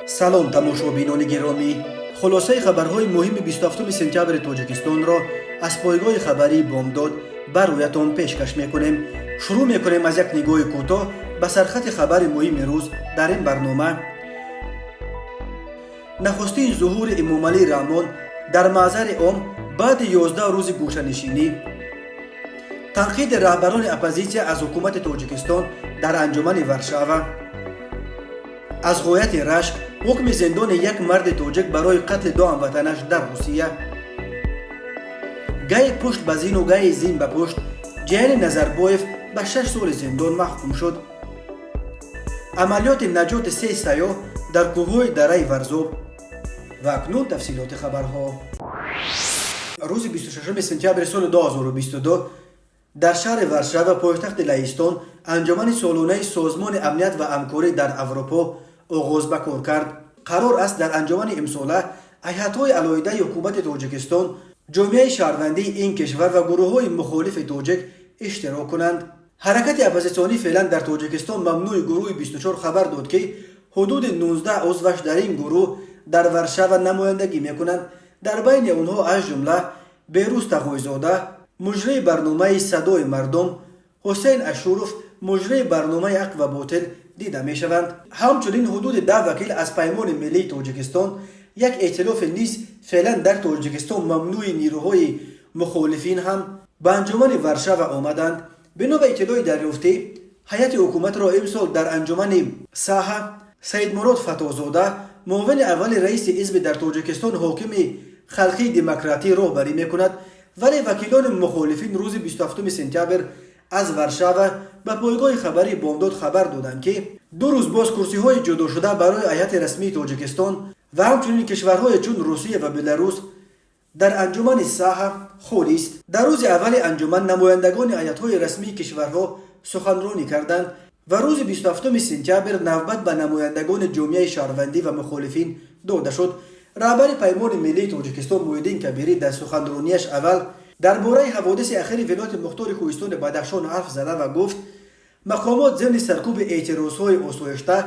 Салом, тамошобинони гиромӣ! Хулосаи хабарҳои муҳими 27 сентябри Тоҷикистонро аз пойгоҳи хабарии «Бомдод» ба рӯятон пешкаш мекунем. Шурӯъ мекунем аз як нигоҳи кӯтоҳ ба сархати хабари муҳими рӯз. Дар ин барнома: нахустин зуҳури Эмомалӣ Раҳмон дар маъзари ом баъди 11 рӯзи гӯшанишинӣ, танқиди раҳбарони оппозитсия аз ҳукумати Тоҷикистон дар анҷумани Варшава, аз ғояти рашк ҳукми зиндони як марди тоҷик барои қатли ду ҳамватанаш дар Русия, гаи пушт ба зину гаи зин ба пушт, ҷияни Назарбоев ба 6 соли зиндон маҳкум шуд, амалиёти наҷоти се сайёҳ дар кӯҳҳои дараи Варзоб. Ва акнун тафсилоти хабарҳо. Рӯзи 26 сентябри соли 2022 дар шаҳри Варшава, пойтахти Лаҳистон, анҷумани солонаи Созмони амният ва ҳамкорӣ дар Аврупо оғоз ба кор кард. Қарор аст, дар анҷумани имсола ҳайатҳои алоҳидаи ҳукумати Тоҷикистон, ҷомеаи шаҳрвандии ин кишвар ва гурӯҳҳои мухолифи тоҷик иштирок кунанд. Ҳаракати оппозитсионӣ, феълан дар Тоҷикистон мамнӯи гурӯҳи 24 хабар дод, ки ҳудуди 19 узваш дар ин гурӯҳ дар Варшава намояндагӣ мекунанд. Дар байни онҳо, аз ҷумла, Берӯз Тағойзода, муҷрии барномаи «Садои мардум», Ҳусейн Ашуров, муҷрии барномаи «Ҳақ ва ботил» дида мешаванд. Ҳамчунин ҳудуди 10 вакил аз Паймони миллии Тоҷикистон, як эътилофи низ феълан дар Тоҷикистон мамнӯи нерӯҳои мухолифин, ҳам ба анҷумани Варшава омаданд. Бино ба иттилои дарёфтӣ, ҳайати ҳукуматро имсол дар анҷумани Саҳа Саидмурод Фатҳзода, муовини аввали раиси ҳизби дар Тоҷикистон ҳокими Халқии Демократӣ, роҳбарӣ мекунад. Вале вакилони мухолифин рӯзи 27 сентябр аз Варшава ба пойгоҳи хабарии «Бомдод» хабар доданд, ки 2 рӯз боз курсиҳои ҷудошуда барои ҳайати расмии Тоҷикистон ва ҳамчунин кишварҳое чун Русия ва Беларус дар анҷумани Саҳа холист. Дар рӯзи аввали анҷуман намояндагони ҳайатҳои расмии кишварҳо суханронӣ карданд ва рӯзи 27 сентябр навбат ба намояндагони ҷомеаи шаҳрвандӣ ва мухолифин дода шуд. Раҳбари Паймони миллии Тоҷикистон Муҳиддин Кабирӣ дар суханронияш аввал дар бораи ҳаводиси ахири вилояти мухтори кӯҳистони Бадахшон ҳарф зада ва гуфт, мақомот зимни саркӯби эътирозҳои осоишта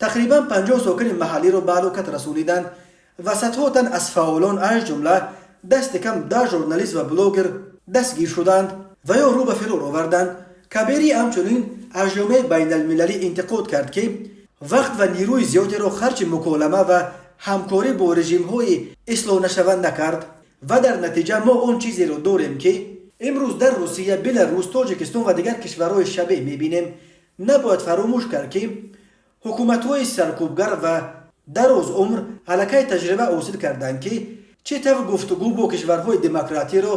тақрибан 50 сокини маҳаллиро ба ҳалокат расониданд ва садҳо тан аз фаъолон, аз ҷумла дасти кам 10 журналист ва блогер, дастгир шуданд ва ё рӯ ба фирор оварданд. Кабирӣ ҳамчунин аз ҷомеаи байналмилалӣ интиқод кард, ки вақт ва нерӯи зиёдеро харҷи муколама ва ҳамкорӣ бо режимҳои ислоҳнашаванда кард ва дар натиҷа мо он чизеро дорем, ки имрӯз дар Русия, Беларус, Тоҷикистон ва дигар кишварҳои шабеҳ мебинем. Набояд фаромӯш кард, ки ҳукуматҳои саркӯбгар ва дарозумр аллакай таҷриба ҳосил карданд, ки чӣ тавр гуфтугӯ бо кишварҳои демократиро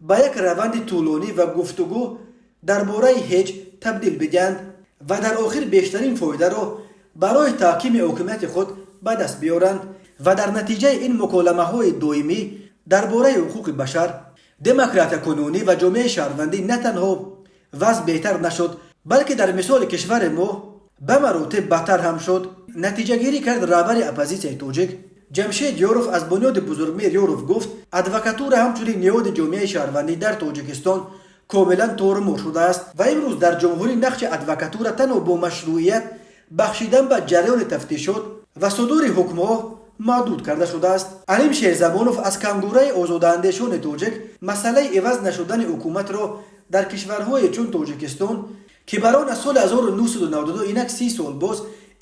ба як раванди тӯлонӣ ва гуфтугӯ дар бораи ҳеҷ табдил бидиҳанд ва дар охир бештарин фоидаро барои таҳкими ҳокимияти худ ба даст биёранд. Ва дар натиҷаи ин муколамаҳои доимӣ дар бораи ҳуқуқи башар, демократиякунонӣ ва ҷомеаи шаҳрвандӣ на танҳо вазъ беҳтар нашуд, балки дар мисоли кишвари мо ба маротиб бадтар ҳам шуд, натиҷагирӣ кард раҳбари оппозитсияи тоҷик. Ҷамшед Ёров аз бунёди Бузургмеҳр Ёров гуфт, адвокатура, ҳамчунин ниҳоди ҷомеаи шаҳрвандӣ дар Тоҷикистон комилан торумор шудааст ва имрӯз дар ҷумҳурӣ нақши адвокатура танҳо бо машрӯият бахшидан ба ҷараёни тафтишот ва судури ҳукмҳо маҳдуд карда шудааст. Алим Шерзамонов аз Конгураи озодаандешони тоҷик масъалаи иваз нашудани ҳукуматро дар кишварҳое чун Тоҷикистон, ки бар он аз соли 1992, инак 30 сол боз,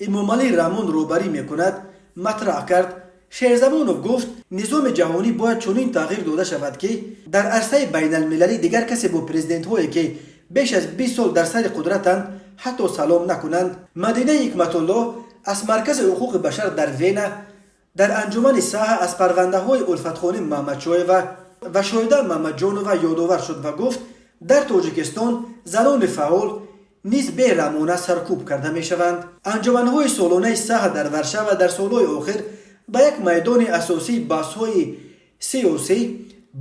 Эмомалӣ Раҳмон роҳбарӣ мекунад, матраҳ кард. Шерзамонов гуфт, низоми ҷаҳонӣ бояд чунин тағйир дода шавад, ки дар арсаи байналмилалӣ дигар касе бо президентҳое, ки беш аз 20 сол дар сари қудратанд, ҳатто салом накунанд. Мадинаи Ҳикматуллоҳ аз Маркази ҳуқуқи башар дар Вена дар анҷумани Саҳа аз парвандаҳои Улфатхоним Маҳмадшоева ва Шоҳида Мамаҷонова ёдовар шуд ва гуфт, дар Тоҷикистон занони фаъол низ бераҳмона саркӯб карда мешаванд. Анҷуманҳои солонаи Саҳа дар Варшава дар солҳои охир ба як майдони асосии баҳсҳои сиёсӣ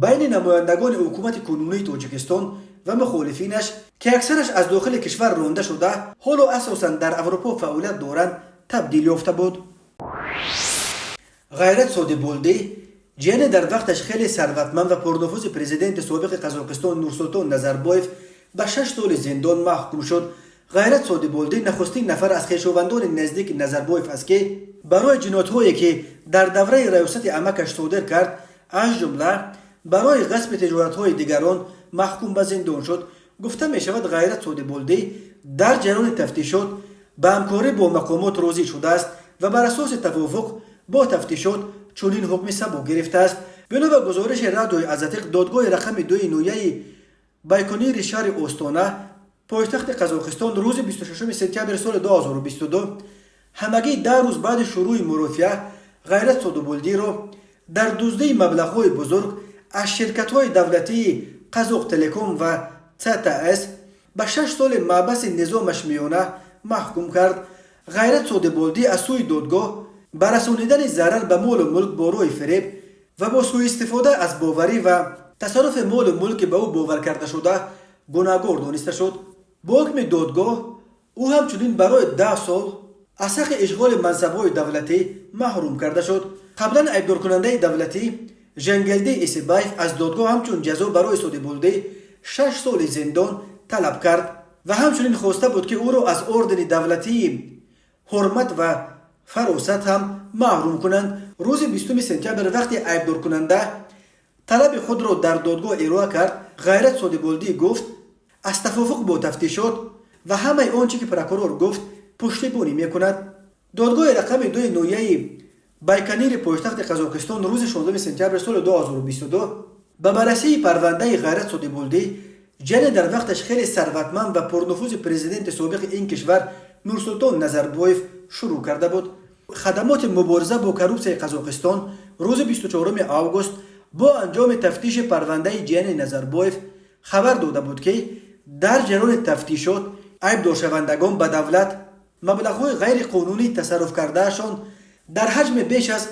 байни намояндагони ҳукумати кунунии Тоҷикистон ва мухолифинаш, ки аксараш аз дохили кишвар ронда шуда, ҳоло асосан дар Аврупо фаъолият доранд, табдил ёфта буд. Ғайрат Содиболдӣ, ҷияни дар вақташ хеле сарватманд ва пурнуфузи президенти собиқи Қазоқистон Нурсултон Назарбоев, ба 6 соли зиндон маҳкум шуд. Ғайрат Содиболдӣ нахустин нафар аз хешовандони наздики Назарбоев аст, ки барои ҷиноятҳое, ки дар давраи раёсати амакаш содир кард, аз ҷумла барои ғасби тиҷоратҳои дигарон, маҳкум ба зиндон шуд. Гуфта мешавад, Ғайрат Содиболдӣ дар ҷараёни тафтишот ба ҳамкорӣ бо мақомот розӣ шудааст ва бар асоси тавофуқ бо тафтишот чунин ҳукми сабук гирифтааст. Бино ба гузориши Радиои Азаттиқ, додгоҳи рақами дуи ноҳияи Байконири шаҳри Остона, пойтахти Қазоқистон, рӯзи 26 сентябри соли 2022, ҳамагӣ 10 рӯз баъди шурӯъи мурофиа, Ғайрат Содиболдиро дар дуздии маблағҳои бузург аз ширкатҳои давлатии Қазоқтелеком ва ЦТС ба 6 соли маҳбаси низомаш миёна маҳкум кард. Ғайрат Содиболдӣ аз сӯи додгоҳ ба расонидани зарар ба молу мулк бо роҳи фиреб ва бо сӯистифода аз боварӣ ва тасарруфи молу мулки ба ӯ бовар карда шуда гунаҳгор дониста шуд. Бо ҳукми додгоҳ ӯ ҳамчунин барои 10 сол аз ҳаққи ишғоли мансабҳои давлатӣ маҳрум карда шуд. Қаблан айбдоркунандаи давлатӣ Жангелдӣ Исибаев аз додгоҳ ҳамчун ҷазо барои Содиболдӣ 6 соли зиндон талаб кард ва ҳамчунин хоста буд, ки ӯро аз ордени давлатии ҳурмат ва фаросат ҳам маҳрум кунанд. Рӯзи 20 сентябр, вақте айбдоркунанда талаби худро дар додгоҳ ироа кард, Ғайрат Содиболдӣ гуфт, аз тафофуқ бо тафтишот ва ҳамаи он чӣ ки прокурор гуфт, пуштибонӣ мекунад. Додгоҳи рақами дуи ноҳияи Байконири пойтахти Қазоқистон рӯзи 16 сентябри соли 2022 ба баррасии парвандаи Ғайрат Содиболдӣ, ҷияни дар вақташ хеле сарватманд ва пурнуфузи президенти собиқи ин кишвар Нурсултон Назарбоев, шурӯъ карда буд. Хадамоти мубориза бо коррупсияи Қазоқистон рӯзи 24 август бо анҷоми тафтиши парвандаи ҷияни Назарбоев хабар дода буд, ки дар ҷараёни тафтишот айбдоршавандагон ба давлат маблағҳои ғайриқонунӣ тасарруф кардаашон дар ҳаҷми беш аз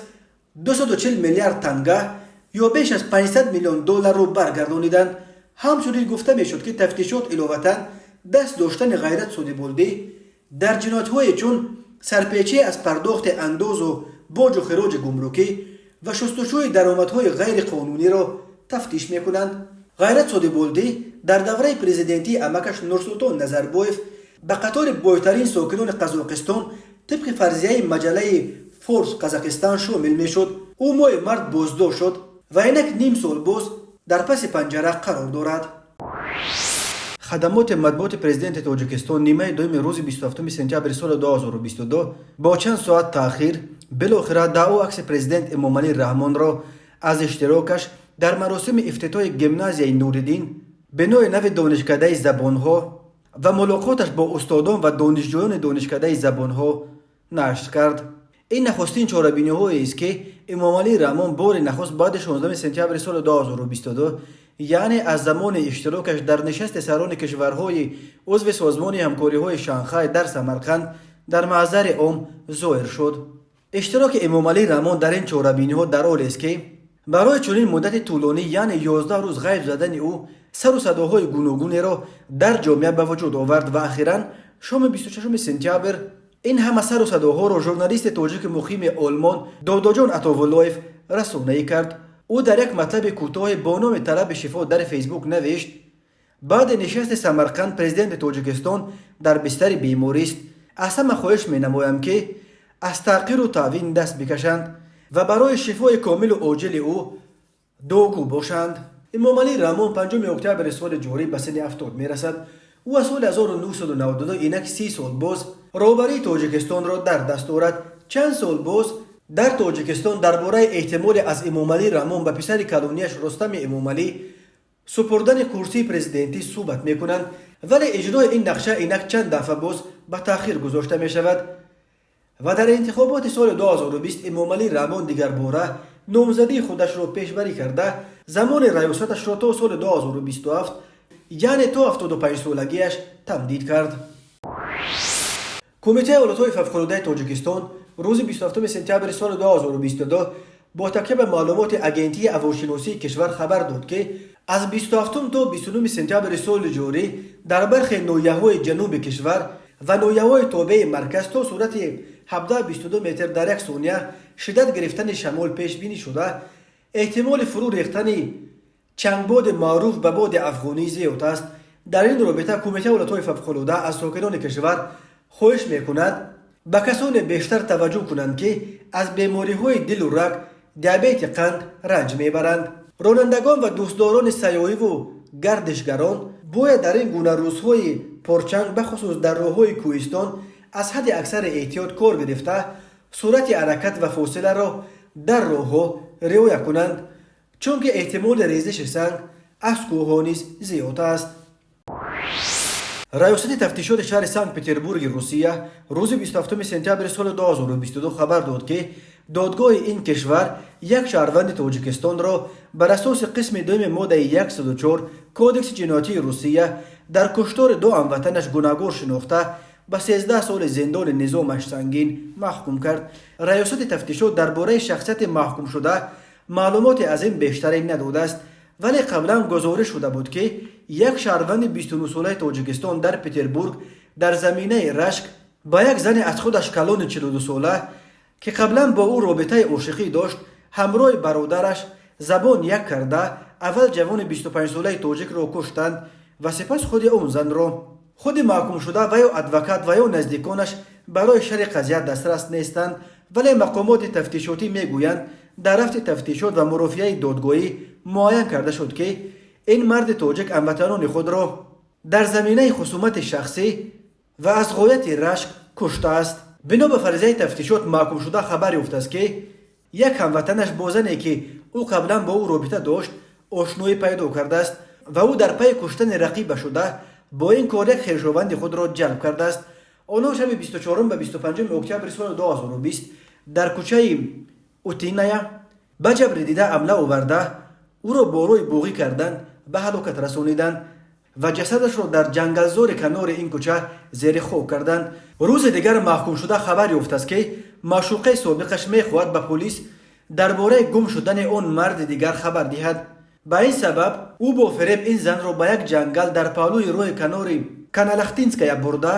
240 миллиард танга ё беш аз 500 миллион долларро баргардониданд. Ҳамчунин гуфта мешуд, ки тафтишот иловатан даст доштани Ғайрат Содиболдӣ дар ҷиноятҳое чун сарпечӣ аз пардохти андозу боҷу хироҷи гумрукӣ ва шустушӯи даромадҳои ғайриқонуниро тафтиш мекунанд. Ғайрат Содиболдӣ дар давраи президентии амакаш Нурсултон Назарбоев ба қатори бойтарин сокинони Қазоқистон тибқи фарзияи маҷаллаи Форбс Қазоқистон шомил мешуд. Ӯ моҳи март боздошт шуд ва инак ним сол боз дар паси панҷара қарор дорад. Хадамоти матбуоти президенти Тоҷикистон нимаи дуюми рӯзи 27 сентябри соли 2022 бо чанд соат таъхир билохира даъво акси президент Эмомалӣ Раҳмонро аз иштирокаш дар маросими ифтитоҳи гимназияи Нуриддин, бинои нави Донишкадаи забонҳо ва мулоқоташ бо устодон ва донишҷӯёни Донишкадаи забонҳо нашр кард. Ин нахустин чорабиниҳоест, ки Эмомалӣ Раҳмон бори нахуст баъди 16 сентябри соли 2022, яъне аз замони иштирокаш дар нишасти сарони кишварҳои узви Созмони ҳамкориҳои Шанхай дар Самарқанд, дар маҳзари ом зоҳир шуд. Иштироки Эмомалӣ Раҳмон дар ин чорабиниҳо дар ҳолест, ки барои чунин муддати тӯлонӣ, яъне 11 рӯз ғайб задани ӯ, сару садоҳои гуногунеро дар ҷомеа ба вуҷуд овард ва ахиран шоми 26 сентябр ин ҳама сару садоҳоро журналисти тоҷики муқими Олмон Додоҷон Атовуллоев расонаӣ кард. Ӯ дар як матлаби кӯтоҳе бо номи «Талаби шифо» дар Фейсбук навишт: «Баъди нишасти Самарқанд президенти Тоҷикистон дар бистари беморист. Аз ҳама хоҳиш менамоям, ки аз таҳқиру таҳвин даст бикашанд ва барои шифои комилу оҷили ӯ дуогӯ бошанд». Эмомалӣ Раҳмон 5 октябри соли ҷорӣ ба синни 70 мерасад. Ӯ аз соли 1992, инак 30 сол боз, роҳбарии Тоҷикистонро дар даст дорад. Чанд сол боз дар Тоҷикистон дар бораи эҳтимоли аз Эмомалӣ Раҳмон ба писари калонияш Рустами Эмомалӣ супурдани курсии президентӣ суҳбат мекунанд, вале иҷрои ин нақша инак чанд дафъа боз ба таъхир гузошта мешавад ва дар интихоботи соли 2020 Эмомалӣ Раҳмон дигарбора номзадии худашро пешбарӣ карда, замони раёсаташро то соли 2027, яъне то 75-солагиаш тамдид кард. Кумитаи ҳолатҳои фавқулодаи Тоҷикистон рӯзи 27 сентябри соли 2022 бо такя ба маълумоти Агентии ҳавошиносии кишвар хабар дод, ки аз 27 то 29 сентябри соли ҷорӣ дар бархе ноҳияҳои ҷануби кишвар ва ноҳияҳои тобеи марказ то суръати 17-22 метр дар як сония шиддат гирифтани шамол пешбинӣ шуда, эҳтимоли фурӯ рехтани чангбоди маъруф ба боди афғонӣ зиёд аст. Дар ин робита Кумитаи ҳолатҳои фавқулода аз сокинони кишвар хоҳиш мекунад, ба касоне бештар таваҷҷӯҳ кунанд, ки аз бемориҳои дилу раг, диабети қанд ранҷ мебаранд. Ронандагон ва дӯстдорони сайёҳиву гардишгарон бояд дар ин гуна рӯзҳои порчанг, бахусус дар роҳҳои кӯҳистон, аз ҳадди аксари эҳтиёт кор гирифта, суръати ҳаракат ва фосиларо дар роҳҳо риоя кунанд, чунки эҳтимоли резиши санг аз кӯҳҳо низ зиёд аст. Раёсати тафтишоти шаҳри Санкт Петербурги Русия рӯзи 27 сентябри соли 2022 хабар дод, ки додгоҳи ин кишвар як шаҳрванди Тоҷикистонро бар асоси қисми дуюми моддаи 104 Кодекси ҷиноятии Русия дар куштори ду ҳамватанаш гунаҳгор шинохта, ба 13 соли зиндони низомаш сангин маҳкум кард. Раёсати тафтишот дар бораи шахсияти маҳкумшуда маълумоти аз ин бештаре надодааст, вале қаблан гузориш шуда буд, ки як шаҳрванди 29-солаи Тоҷикистон дар Петербург дар заминаи рашк ба як зани аз худаш калони 42-сола, ки қаблан бо ӯ робитаи ошиқӣ дошт, ҳамроҳи бародараш забон як карда, аввал ҷавони 25-солаи тоҷикро куштанд ва сипас худи он занро. Худи маҳкумшуда ва ё адвокат ва ё наздиконаш барои шарҳи қазия дастрас нестанд, вале мақомоти тафтишотӣ мегӯянд, дар рафти тафтишот ва мурофиаи додгоҳӣ муайян карда шуд, ки ин марди тоҷик ҳамватанони худро дар заминаи хусумати шахсӣ ва аз ғояти рашк куштааст. Бино ба фарзияи тафтишот, маҳкумшуда хабар ёфтааст, ки як ҳамватанаш бо зане, ки ӯ қаблан бо ӯ робита дошт, ошноӣ пайдо кардааст ва ӯ дар пайи куштани рақиба шуда, бо ин кор як хешованди худро ҷалб кардааст. Онҳо шаби 24 ба 25 октябри соли 2020 дар кӯчаи Утиная ба ҷабри дида ҳамла оварда, ӯро бо роҳи буғӣ кардан ба ҳалокат расониданд ва ҷасадашро дар ҷангалзори канори ин кӯча зери хок карданд. Рӯзи дигар маҳкумшуда хабар ёфтааст, ки маъшуқаи собиқаш мехоҳад ба полис дар бораи гум шудани он марди дигар хабар диҳад. Ба ин сабаб ӯ бо фиреб ин занро ба як ҷангал дар паҳлӯи роҳи канори Каналахтинская бурда,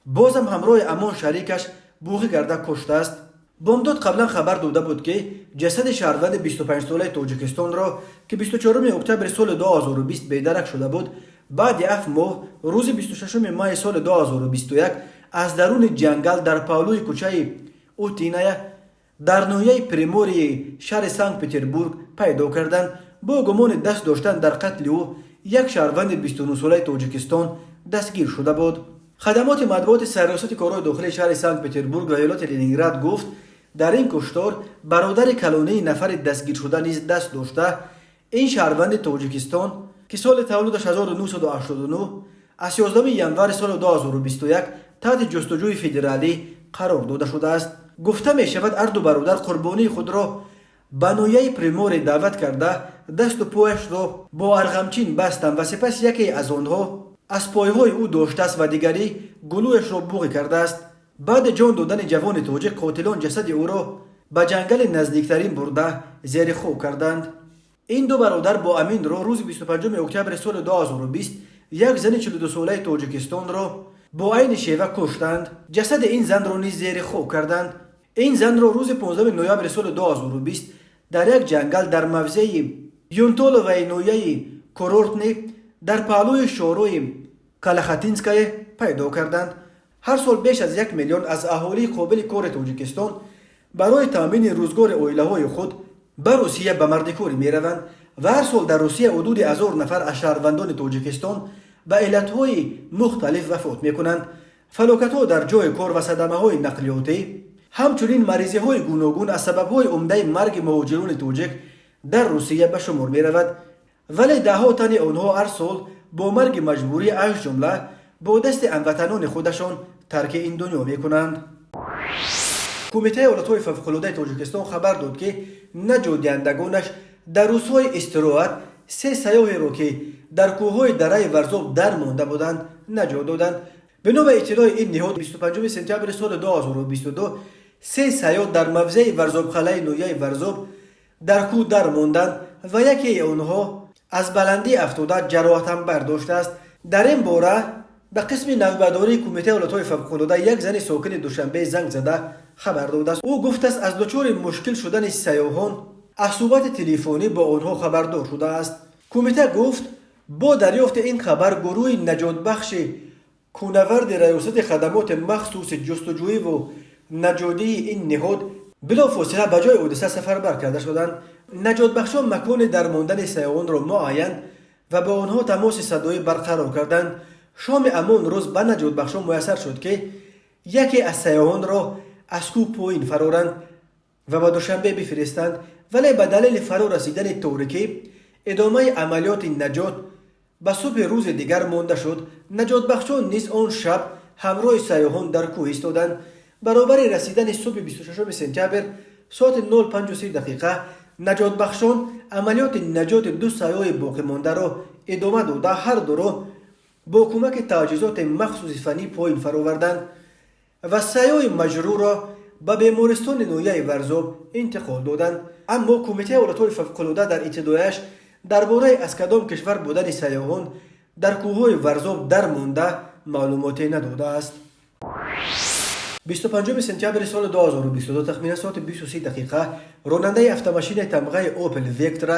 бозам ҳамроҳи ҳамон шарикаш буғӣ карда куштааст. Бомдод қаблан хабар дода буд, ки ҷасади шаҳрванди 25-солаи Тоҷикистонро, ки 24 октябри соли 2020 бедарак шуда буд, баъди 7 моҳ, рӯзи 26 майи соли 2021 аз даруни ҷангал дар паҳлӯи кӯчаи Утиная дар ноҳияи Примории шаҳри Санкт Петербург пайдо карданд. Бо гумони даст доштан дар қатли ӯ як шаҳрванди 29-солаи Тоҷикистон дастгир шуда буд. Хадамоти матбуоти Сарриёсати корҳои дохилии шаҳри Санкт Петербург ва вилояти Ленинград гуфт, дар ин куштор бародари калонии нафари дастгиршуда низ даст дошта. Ин шаҳрванди Тоҷикистон, ки соли таваллудаш 1989, аз 11 январи соли 2021 таҳти ҷустуҷӯи федералӣ қарор дода шудааст. Гуфта мешавад, ҳарду бародар қурбонии худро ба ноҳияи Приморӣ даъват карда, дасту пояшро бо арғамчин бастанд ва сипас яке аз онҳо аз пойҳои ӯ доштааст ва дигарӣ гулӯяшро буғӣ кардааст. Баъди ҷон додани ҷавони тоҷик, қотилон ҷасади ӯро ба ҷангали наздиктарин бурда, зери хок карданд. Ин ду бародар бо ҳамин роҳ рӯзи 25 октябри соли 2020 як зани 42-солаи Тоҷикистонро бо айни шева куштанд. Ҷасади ин занро низ зери хок карданд. Ин занро рӯзи 15 ноябри соли 2020 дар як ҷангал дар мавзеи Юнтоловаи ноҳияи Курортный дар паҳлӯи шоҳрои Калахатинская пайдо карданд. Ҳар сол беш аз 1 миллион аз аҳолии қобили кори Тоҷикистон барои таъмини рӯзгори оилаҳои худ ба Русия ба мардикорӣ мераванд ва ҳар сол дар Русия ҳудуди 1000 нафар аз шаҳрвандони Тоҷикистон ба иллатҳои мухталиф вафот мекунанд. Фалокатҳо дар ҷойи кор ва садамаҳои нақлиётӣ, ҳамчунин маризиҳои гуногун аз сабабҳои умдаи марги муҳоҷирони тоҷик дар Русия ба шумор меравад, вале даҳҳо тани онҳо ҳар сол бо марги маҷбурӣ, аз ҷумла бо дасти ҳамватанони худашон, тарки ин дунё мекунанд. Кумитаи ҳолатҳои фавқулодаи Тоҷикистон хабар дод, ки наҷотдиҳандагонаш дар рӯзҳои истироҳат се сайёҳеро, ки дар кӯҳҳои дараи Варзоб дар монда буданд, наҷот доданд. Бино ба иттилои ин ниҳод, 25 сентябри соли 2022 се сайёҳ дар мавзеи Варзобқалъаи ноҳияи Варзоб дар кӯҳ дар монданд ва якеи онҳо аз баландӣ афтода, ҷароҳатам бардоштааст. Дар ин бора ба қисми навбатдории Кумитаи ҳолатҳои фавқулода як зани сокини Душанбе занг зада хабар додааст. Ӯ гуфтааст, аз дучори мушкил шудани сайёҳон аз суҳбати телефонӣ бо онҳо хабардор шудааст. Кумита гуфт, Бо дарёфти ин хабар гурӯҳи наҷотбахши кӯнаварди Раёсати хадамоти махсуси ҷустуҷӯиву наҷотдиҳии ин ниҳод билофосила ба ҷои ҳодиса сафарбар карда шуданд. Наҷотбахшон макони дармондани сайёҳонро муайян ва бо онҳо тамоси садоӣ барқарор карданд. Шоми ҳамон рӯз ба наҷотбахшон муяссар шуд, ки яке аз сайёҳонро аз кӯҳ поин фароранд ва ба Душанбе бифиристанд, вале ба далели фаро расидани торикӣ идомаи амалиёти наҷот ба субҳи рӯзи дигар монда шуд. Наҷотбахшон низ он шаб ҳамроҳи сайёҳон дар кӯҳ истоданд. Баробари расидани субҳи 26 сентябр соати 05:30 дақиқа наҷотбахшон амалиёти наҷоти ду сайёҳи боқимондаро идома дода, ҳар дуро бо кӯмаки таҷҳизоти махсуси фаннӣ поин фароварданд ва сайёҳи маҷрӯҳро ба бемористони ноҳияи Варзоб интиқол доданд. Аммо Кумитаи ҳолатҳои фавқулода дар иттилояш дар бораи аз кадом кишвар будани сайёҳон дар кӯҳҳои Варзоб дармонда маълумоте надодааст. 25 сентябри соли 2022 тахминан соати 23 дақиқа ронандаи автомашинаи тамғаи Опел Вектра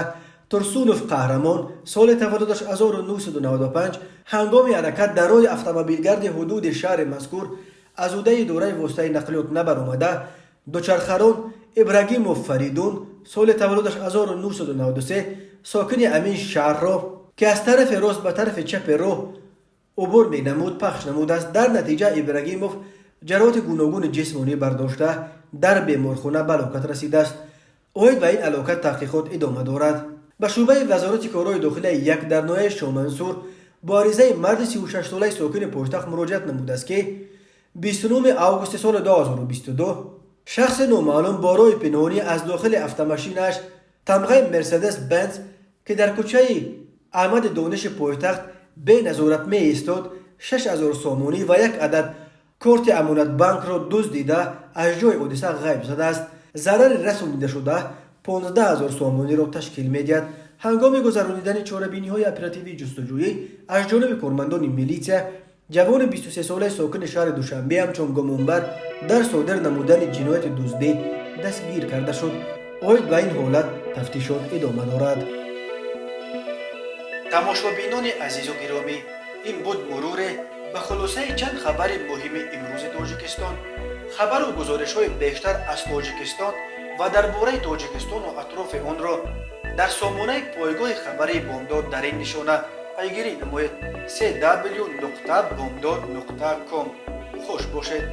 Турсунов Қаҳрамон, соли таваллудаш 1995, ҳангоми ҳаракат дар роҳи автомобилгарди ҳудуди шаҳри мазкур аз ҳудаи идораи воситаи нақлиёт набаромада, дучархарон Ибрагимов Фаридун, соли таваллудаш 1993, сокини ҳамин шаҳрро, ки аз тарафи рост ба тарафи чапи роҳ убур менамуд, пахш намудааст. Дар натиҷа Ибрагимов ҷароҳати гуногуни ҷисмонӣ бардошта, дар беморхона ба ҳалокат расидааст. Оид ба ин ҳалокат таҳқиқот идома дорад. Ба шӯъбаи Вазорати корҳои дохилияи як дар ноҳияи Шомансур бо аризаи марди 36солаи сокини пойтахт муроҷиат намудааст, ки 29 августи соли 2022 шахси номаълум бо роҳи пинҳонӣ аз дохили автомашинааш тамғаи Мерседес Бенз, ки дар кӯчаи Аҳмади Дониши пойтахт беназорат меистод, 6000 сомонӣ ва як адад корти Амонатбанкро дуздида, аз ҷои ҳодиса ғайб задааст. Зарари расонидашуда 15 000 сомониро ташкил медиҳад. Ҳангоми гузаронидани чорабиниҳои оперативии ҷустуҷӯӣ аз ҷониби кормандони милитсия ҷавони 23солаи сокини шаҳри Душанбе ҳамчун гумонбар дар содир намудани ҷинояти дуздӣ дастгир карда шуд. Оид ба ин ҳолат тафтишот идома дорад. Тамошобинони азизу гиромӣ, ин буд муруре ба хулосаи чанд хабари муҳими имрӯзи Тоҷикистон. Хабару гузоришҳои бештар аз Тоҷикистон ва дар бораи Тоҷикистону атрофи онро дар сомонаи пойгоҳи хабарии Бомдод дар ин нишона пайгирӣ намоед: cw.bomdod.com. Хуш бошед.